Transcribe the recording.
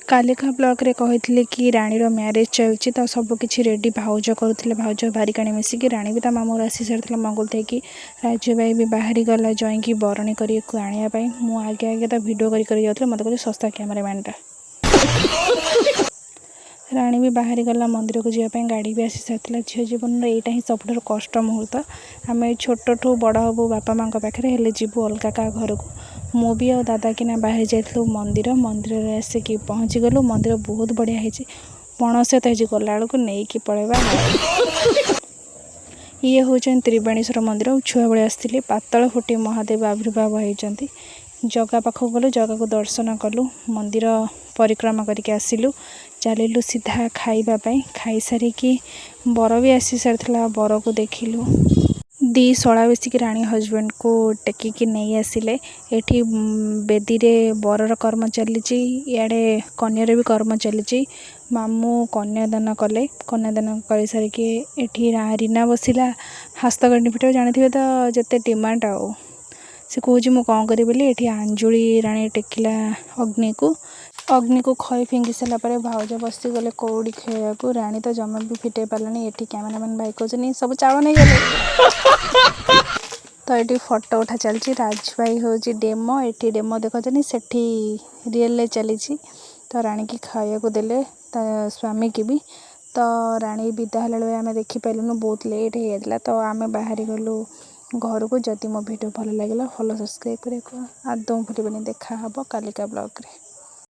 କାଲିକା ବ୍ଲଗ୍ରେ କହିଥିଲି କି ରାଣୀର ମ୍ୟାରେଜ୍ ଚାଲିଛି, ତ ସବୁକିଛି ରେଡ଼ି ଭାଉଜ କରୁଥିଲେ। ଭାଉଜ ଭାରିକାଣୀ ମିଶିକି। ରାଣୀ ବି ତା ମାମୁଁ ଘରୁ ଆସି ସାରିଥିଲା ମଙ୍ଗୁଳ ଦେଇକି। ରାଜୁ ଭାଇ ବି ବାହାରି ଗଲା ଜଇଁକି ବରଣୀ କରିବାକୁ ଆଣିବା ପାଇଁ। ମୁଁ ଆଗେ ଆଗେ ତା ଭିଡ଼ିଓ କରି କରି ଯାଉଥିଲି। ମୋତେ କହୁଛି ଶସ୍ତା କ୍ୟାମେରାମ୍ୟାନ୍ଟା। ରାଣୀ ବି ବାହାରି ଗଲା ମନ୍ଦିରକୁ ଯିବା ପାଇଁ। ଗାଡ଼ି ବି ଆସି ସାରିଥିଲା। ଝିଅ ଜୀବନର ଏଇଟା ହିଁ ସବୁଠାରୁ କଷ୍ଟ ମୁହୂର୍ତ୍ତ। ଆମେ ଛୋଟଠୁ ବଡ଼ ହବୁ ବାପା ମାଆଙ୍କ ପାଖରେ, ହେଲେ ଯିବୁ ଅଲଗା କାହା ଘରକୁ। ମୁଁ ବି ଆଉ ଦାଦା କିନା ବାହାରି ଯାଇଥିଲୁ ମନ୍ଦିର। ମନ୍ଦିରରେ ଆସିକି ପହଞ୍ଚିଗଲୁ। ମନ୍ଦିର ବହୁତ ବଢ଼ିଆ ହେଇଛି। ପଣସ ତ ହେଇଛି, ଗଲାବେଳକୁ ନେଇକି ପଳେଇବା। ଇଏ ହେଉଛନ୍ତି ତ୍ରିବେଣୀଶ୍ୱର ମନ୍ଦିର। ଛୁଆବେଳେ ଆସିଥିଲି। ପାତାଳ ଫୁଟି ମହାଦେବ ଆବିର୍ଭାବ ହେଇଛନ୍ତି। ଜଗା ପାଖକୁ ଗଲୁ, ଜଗାକୁ ଦର୍ଶନ କଲୁ, ମନ୍ଦିର ପରିକ୍ରମା କରିକି ଆସିଲୁ। ଚାଲିଲୁ ସିଧା ଖାଇବା ପାଇଁ। ଖାଇସାରିକି ବର ବି ଆସି ସାରିଥିଲା, ବରକୁ ଦେଖିଲୁ। ଦି ଶଳା ମିଶିକି ରାଣୀ ହଜବେଣ୍ଡକୁ ଟେକିକି ନେଇ ଆସିଲେ। ଏଠି ବେଦୀରେ ବରର କର୍ମ ଚାଲିଛି, ଇଆଡ଼େ କନ୍ୟାର ବି କର୍ମ ଚାଲିଛି। ମାମୁଁ କନ୍ୟାଦାନ କଲେ। କନ୍ୟାଦାନ କରିସାରିକି ଏଠି ରୀନା ବସିଲା ହସ୍ତଗଣ୍ଠି ଫିଟାଇବ। ଜାଣିଥିବେ ତ ଯେତେ ଡିମାଣ୍ଡ, ଆଉ ସେ କହୁଛି ମୁଁ କ'ଣ କରିବି ବୋଲି। ଏଠି ଆଞ୍ଜୁଳି ରାଣୀ ଟେକିଲା ଅଗ୍ନିକୁ। ଅଗ୍ନିକୁ ଖଇ ଫିଙ୍ଗି ସାରିଲା ପରେ ଭାଉଜ ବସିଗଲେ କଉଡ଼ି ଖେଳିବାକୁ। ରାଣୀ ତ ଜମା ବି ଫିଟେଇ ପାରିଲାନି। ଏଠି କ୍ୟାମେରାମ୍ୟାନ୍ ଭାଇ କହୁଛନ୍ତି ସବୁ ଚାଉଳ ନେଇଗଲେ। ତ ଏଠି ଫଟୋ ଉଠା ଚାଲିଛି। ରାଜ ଭାଇ ହେଉଛି ଡେମୋ। ଏଠି ଡେମୋ ଦେଖାଉଛନ୍ତି, ସେଠି ରିଏଲ୍ରେ ଚାଲିଛି। ତ ରାଣୀକି ଖାଇବାକୁ ଦେଲେ, ତା ସ୍ୱାମୀକି ବି। ତ ରାଣୀ ବିଦା ହେଲା ବେଳେ ଆମେ ଦେଖିପାରିଲୁନୁ, ବହୁତ ଲେଟ୍ ହେଇଯାଇଥିଲା। ତ ଆମେ ବାହାରି ଗଲୁ ଘରକୁ। ଯଦି ମୋ ଭିଡ଼ିଓ ଭଲ ଲାଗିଲା, ଫଲୋ ସବସ୍କ୍ରାଇବ୍ କରିବାକୁ ଆଦୌ ଭୁଲିବେନି। ଦେଖା ହେବ କାଲିକା ବ୍ଲଗ୍ରେ।